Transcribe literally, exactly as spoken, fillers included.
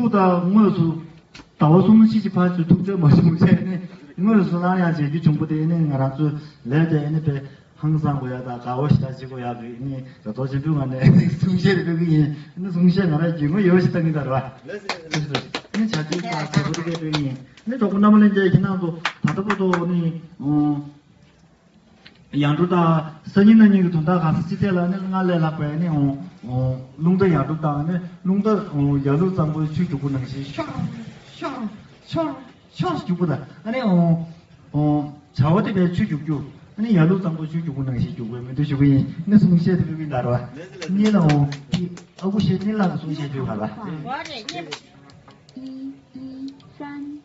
ད་དངོས་སུ་ཟླ་བ་གསུམ་ཕྱིན་ཅི་ཕར་ཚུར་ཐུག་འཕྲད་མ་བྱུང་བྱས་ནས་དངོས་སུ་སླར་ཡང་མཇལ་རྒྱུ་བྱུང་པ་དེ་ནི་ང་རང་ཚོའི་ལས་དེ་ནི་དཔེ་ཧང་སང་དགོས་ཡ་དང་དགའ་བོ་ཞེ་དྲག་བྱེད་དགོས་ཡ་གི་ནི་དགའ་ཚོར་ཆེན་པོའི་ངང་ནས་གསུང་བཤད་རེ་སྤེལ་གི་ཡིན། ནི་གསུང་བཤད་ང་རང་རྒྱུས་མངའ་ཡོད་ཞེ་དྲག་གི་ད་རེད་བ། ནི་བྱ་རྒྱུ་དང་བྱེད་པོ་དེ་སྤེལ་གི་ཡིན། ནི་གྲོགས་པོ་རྣམ་པ་ལྷན་རྒྱས་ཁྱེད་རང་ཚོ་ད་ལྟ་བར་དུ་ནི་ཡར་འབྲོག་དང་སང་ཉིན་གནངས་ཉིན་གྱི་དོན་དག་གང་ས་ཅི་ཐད་ལ་ནི་སྔར་ལས་ལྷག་པའི་ནི་འོང་འོང་རླུང་རྟ་ཡར་འབྲོག་དང་ནི་རླུང་རྟ་འོང་ཡར་ཀླུང་གཙང་པོའི་ཆུ་རྒྱུག་པོ་ནང་བཞིན་ཤོར་ཤོར་ཤོར་ཤོར་ཤོར་རྒྱུག་པོ་དང་ཨ་ནི་འོང་འོང་བྱ་བ་དེ་བས་ཆུ་རྒྱུག་རྒྱུ་ཨ་ནི་ཡར་ཀླུང་གཙང་པོའི་ཆུ་རྒྱུག་པོ་ནང་བཞིན་རྒྱུག་པའི་མི་འདུག་ཞུ་གི་ཡིན། ནི་གསུང་བཤད་དེ་བས་གི་འདར་བ་གཉིས་ལ་འོང་ཨ་ཁུ་ཤེས་གཉིས་ལ་གསུང་བཤད་རྒྱུ་ག་ལ། 一一三。